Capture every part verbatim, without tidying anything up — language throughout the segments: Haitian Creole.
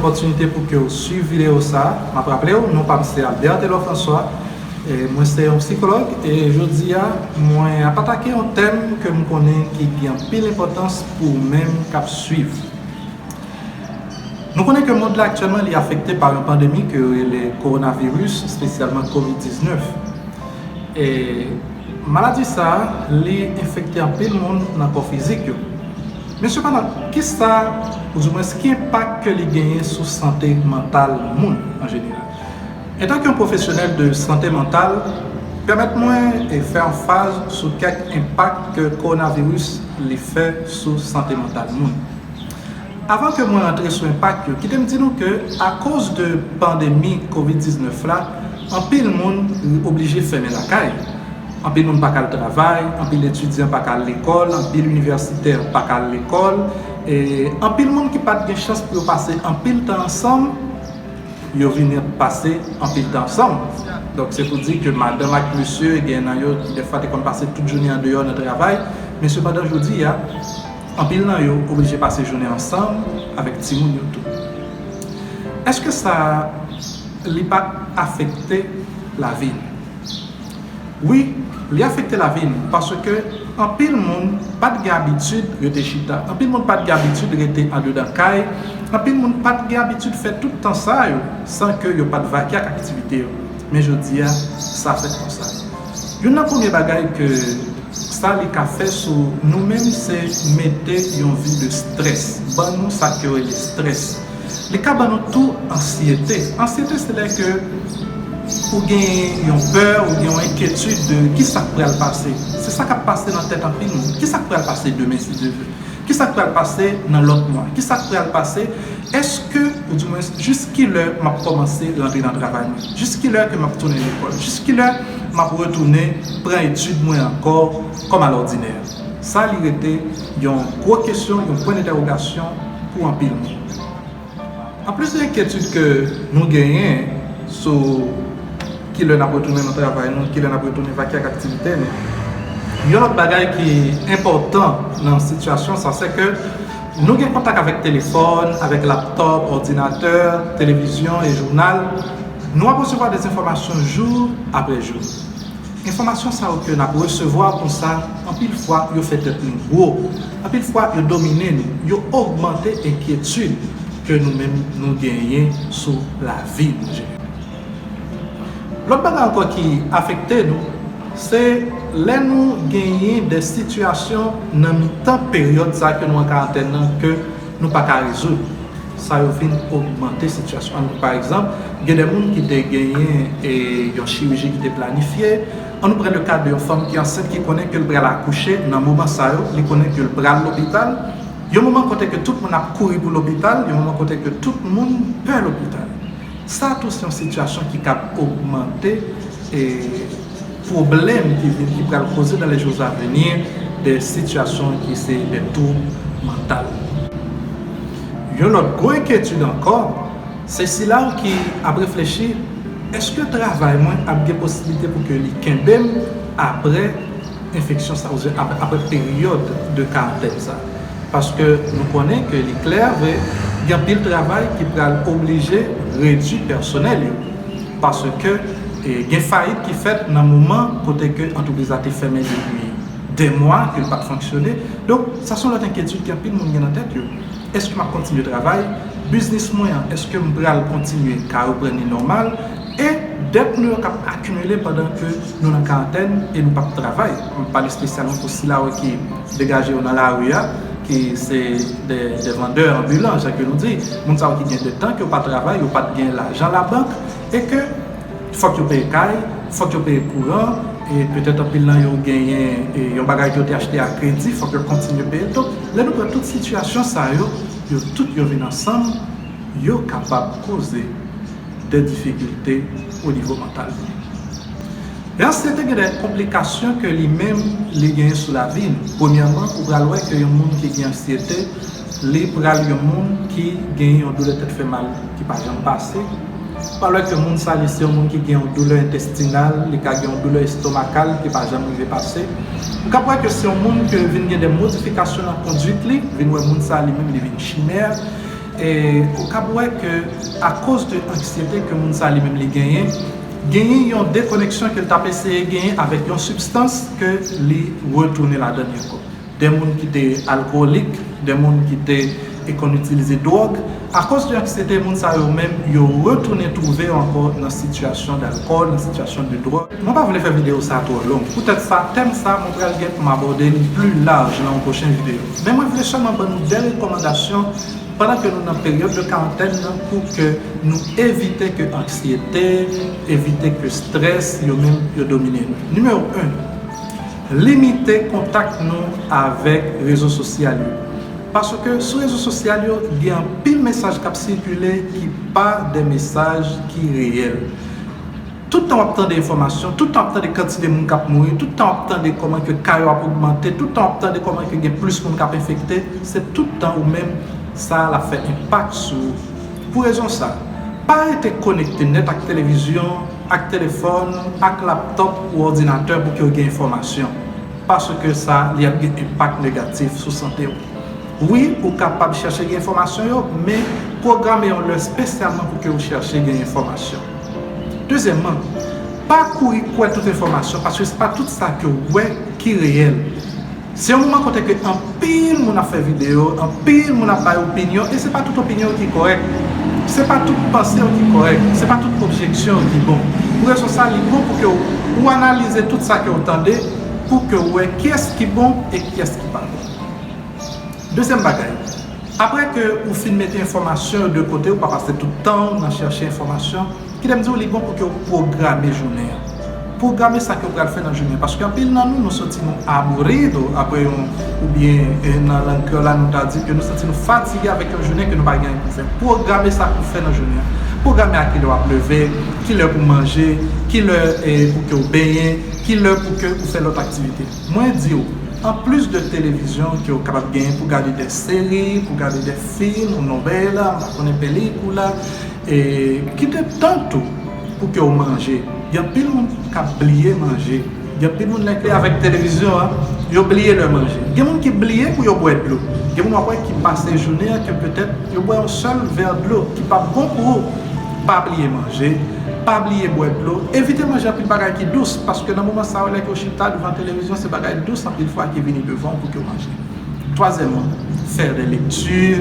Opòtinite pou ke w swiv videyo sa a. M ap raple w, non pa m se Albert Taylor François. E mwen se yon psikològ e jodi a, mwen ap atake yon tèm ke m konnen ki gen anpil enpòtans pou ou menm k ap swiv. Nou konnen ke mond la aktyèlman li afekte pa yon pandemi ke yo rele kowonaviris, espesyalman kovid diznèf. E maladi sa a, li enfekte anpil moun nan kò fizik yo. Men sepandan, kisa, oudimwens ki enpak ke li genyen sou sante mantal moun an jeneral? Etanke yon pwofesyonèl de sante mantal, pèmèt mwen e fè anfaz sou kèk enpak ke kowonaviris li fè sou sante mantal moun. Avan ke mwen rantre sou enpak yo, kite m di nou ke akoz de pandemi kovid diznèf la, anpil moun oblije fèmen lakay. Anpil moun pa ka al travay, anpil etidyan pa ka al lekòl, anpil inivèsitè pa ka al lekòl, e anpil moun ki pa t gen chans pou yo pase anpil tan ansanm, yo vin pase anpil tan ansanm. Donk, se pou di ke madanm ak mesye, gen nan yo ki dèfwa te konn pase tout jounen andeyò nan travay, men sepandan, jodi a, anpil nan yo oblije pase jounen ansanm avèk timoun yo tou. Èske sa, li pa afekte lavi nou? Wi, li afekte lavi nou, paske anpil moun pa t gen abitid rete chita, anpil moun pa t gen abitid rete andedan kay, anpil moun pa t gen abitid fè tout tan sa yo san ke yo pa t vakye ak aktivite yo. Men jodi a, sa fèt konsa. Youn nan premye bagay ke sa li ka fè sou nou menm, se mete yon vi de strès. Ban nou sa ke yo rele strès. Li ka ban nou tou ansyete. Ansyete, se lè ke ou gen yon pè, ou gen yon enkyetid de ki sa k pral pase. Se sa k ap pase nan tèt anpil moun. Ki sa k pral pase demen, si Dye vle? Ki sa k pral pase nan lòt mwa? Ki sa k pral pase? Èske, oudimwens, jis kilè m ap kòmanse rantre nan travay mwen? Jis kilè ke m ap tounen lekòl? Jis kilè m ap retounen pran etid mwen ankò kòm alòdinè? Sa li rete yon gwo kesyon, yon pwen dentèwogasyon pou anpil moun. Anplis de enkyetid ke nou genyen sou kilè n ap retounen nan travay nou, kilè n ap retounen vakye ak aktivite nou, yon lòt bagay ki enpòtan nan sitiyasyon sa, se ke nou gen kontak avèk telefòn, avèk laptòp, òdinatè, televizyon e jounal. Nou ap resevwa de enfòmasyon jou apre jou. Enfòmasyon sa yo ke n ap resevwa konsa, anpil fwa, yo fè tèt nou gwo. Anpil fwa, yo domine nou. Yo ogmante enkyetid ke nou menm nou genyen sou lavi nou an jeneral. Lòt bagay ankò ki afekte nou, se lè nou genyen de sitiyasyon nan mitan peryòd sa ke nou an karantèn nan ke nou pa ka rezoud. Sa yo vin ogmante sitiyasyon an. Pa egzanp, gen de moun ki te genyen e, yon chiriji ki te planifye. Ann nou pran le ka de yon fanm ki ansent, ki konnen ke l pral akouche nan moman sa yo, li konnen ke l pral lopital. Yon moman kote ke tout moun ap kouri pou lopital, yon moman kote ke tout moun pè lopital. Sa tou se yon sitiyasyon ki kab ogmante e pwoblèm ki vin, ki pral koze dans les jours à venir de sitiyasyon ki se de twoub mantal. Yon lòt gwo enkyetid ankò, se sila w ki ap reflechi, èske travay mwen ap gen posiblite pou ke li kenbe m apre enfeksyon sa, oubyen apre, apre peryòd de karantèn sa? Paske nou konnen ke li klè vre, gen anpil travay ki pral oblije redui pèsonèl yo. Paske e, gen fayit ki fèt nan moman kote ke antrepriz la te fèmen depi de mwa, ke l pa t fonksyone. Donk, sa se yon lòt enkyetid ke anpil moun gen nan tèt yo. Èske m ap kontinye travay? Biznis mwen an, èske m pral kontinye ka reprann li nòmal? E dèt nou yo k ap akimile pandan ke nou nan karantèn e nou p ap travay. M pale espesyalman pou sila yo ki degaje yo nan lari a, ki se de, de vandè anbilan, jan ke nou di. Moun sa yo ki gen de tan ke yo pa travay, yo pa t gen lajan labank, e ke fòk yo peye kay, fòk yo peye kouran, e petèt anpil nan yo genyen e yon bagay ke yo te achte a kredi, fòk yo kontinye peye l. Donk, lè nou pran tout sitiyasyon sa yo, yo tout yo vin ansanm, yo kapab koze de difikilte o nivo mantal li. E ansyete gen de konplikasyon ke li menm li genyen sou lavi nou. Premyèman, ou pral wè ke yon moun ki gen ansyete, li pral yon moun ki gen yon doulè tèt fè mal ki pa janm pase. Ou pral wè ke moun sa li se yon moun ki gen yon doulè entestinal, li ka gen yon doulè estomakal ki pa janm rive pase. Ou kab wè ke se yon moun ke vin gen de modifikasyon nan konduit li, vin wè moun sa li menm li vin chimè. E ou kab wè ke akoz de anksyete ke moun sa li menm li genyen, genyen yon dekoneksyon ke l t ap eseye genyen avèk yon sibstans ke li retounen ladan li ankò. De moun ki te alkolik, de moun ki te e konn itilize dwòg, akoz de anksyete moun sa yo menm yo retounen twouve yo ankò nan sitiyasyon dalkòl, nan sitiyasyon de dwòg. Mwen pa vle fè videyo sa twò long. Poutèt sa, tèm sa mwen pral gen pou m abòde l pli laj nan yon pwochen videyo. Men mwen vle sèlman ban nou de rekòmandasyon pandan ke nou nan peryòd de karantèn nan pou ke nou evite ke anksyete, evite ke strès yo menm yo domine nou. Nimewo en, limite kontak nou avèk rezo sosyal yo. Paske sou rezo sosyal yo, gen anpil mesaj k ap sikile ki pa de mesaj ki reyèl. Tout tan w ap tande enfòmasyon, tout tan w ap tande kantite moun k ap mouri, tout tan w ap tande kòman ke ka yo ap ogmante, tout tan w ap tande kòman ke gen plis moun k ap enfekte, se tout tan ou menm sa l ap fè enpak sou ou. Pou rezon sa, pa rete konekte nèt ak televizyon, ak telefòn, ak laptòp ou òdinatè pou ke w gen enfòmasyon, paske sa li ap gen enpak negatif sou sante w. Wi, ou kapab chèche gen enfòmasyon yo, men pwograme yon lè espesyalman pou ke w chèche gen enfòmasyon. Dezyèmman, pa kouri kwè tout enfòmasyon, paske se pa tout sa ke w wè ki reyèl. Se yon moman kote ke anpil moun ap fè videyo, anpil moun ap bay opinyon, e se pa tout opinyon ki kòrèk. Se pa tout panse yo ki kòrèk, se pa tout objeksyon yo ki bon. Pou rezon sa, li bon pou ke w, ou analize tout sa ke w tande, pou ke w wè kiyès ki bon e kiyès ki pa bon. Dezyèm bagay, apre ke ou fin mete enfòmasyon yo de kote, ou pa pase tout tan w nan chèche enfòmasyon, kite m di w li bon pou ke w pwograme jounen an. Pwograme sa ke w pral fè nan jounen an, paske anpil nan nou, nou santi nou aburrido apre yon, oubyen eh, nan lang kreyòl la, nou ta di ke nou santi nou fatige avèk yon jounen ke nou pa gen anyen pou fè. Pwograme sa pou w fè nan jounen an. Pwograme a kilè w ap leve, kilè pou w manje, kilè eh, pou ke w benyen, kilè pou ke ou fè lòt aktivite. Mwen di w, anplis de televizyon ke w kapab genyen pou gade de seri, pou gade de fim, ou novela, m pa konnen pelikula, e kite tan tou pou ke w manje. Gen anpil moun k ap bliye manje. Gen anpil moun lè ke avèk televizyon an, yo bliye lè manje. Gen moun ki bliye pou yo bwè dlo. Gen moun w ap wè ki pase jounen an ke petèt yo bwè yon sèl vè dlo ki p ap bon pou ou. Pa bliye manje, pa bliye bwè dlo. Evite manje anpil bagay ki dous, paske nan moman sa yo, lè ke w chita douvan televizyon, se bagay dous anpil fwa ki vini devan w pou ke w manje. Twazyèmman, fè de lekti.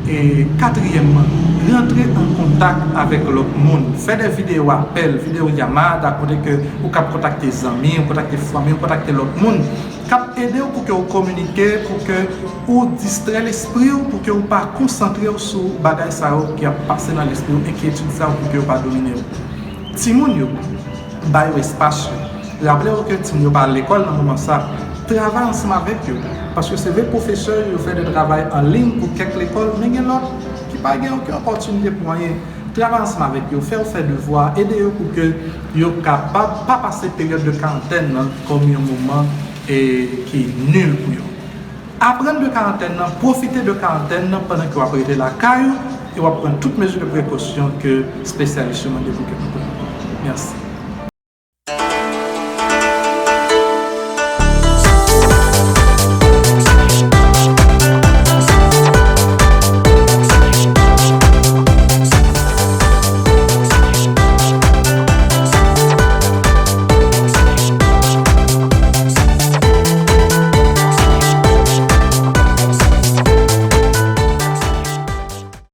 E katriyèmman, rantre an kontak avèk lòt moun. Fè de videyo apèl, videyo yamada, kote ke ou kab kontakte zanmi, ou kontakte fanmi, ou kontakte lòt moun k ap ede w pou ke w kominike, pou ke ou distrè lespri w, pou ke ou pa konsantre w sou bagay sa yo ki ap pase nan lespri w, enkyetid sa yo pou ke yo pa domine w. Timoun yo, ba yo espas yo. Raple w ke timoun yo pa al lekòl nan moman sa. Travay ansanm avèk yo, paske se vre pwofesè yo fè de travay an liy pou kèk lekòl, men gen lòt ki pa gen okenn opòtinite pou anyen. Travay ansanm avèk yo, fè yo fè devwa, ede yo pou ke yo kapab pa pase peryòd de karantèn nan kòm yon moman e, ki nil pou yo. Aprann de karantèn nan, pwofite de karantèn nan pandan ke w ap rete lakay ou e w ap pran tout mezi de prekosyon ke espesyalis yo mande pou ke nou pran. Mèsi.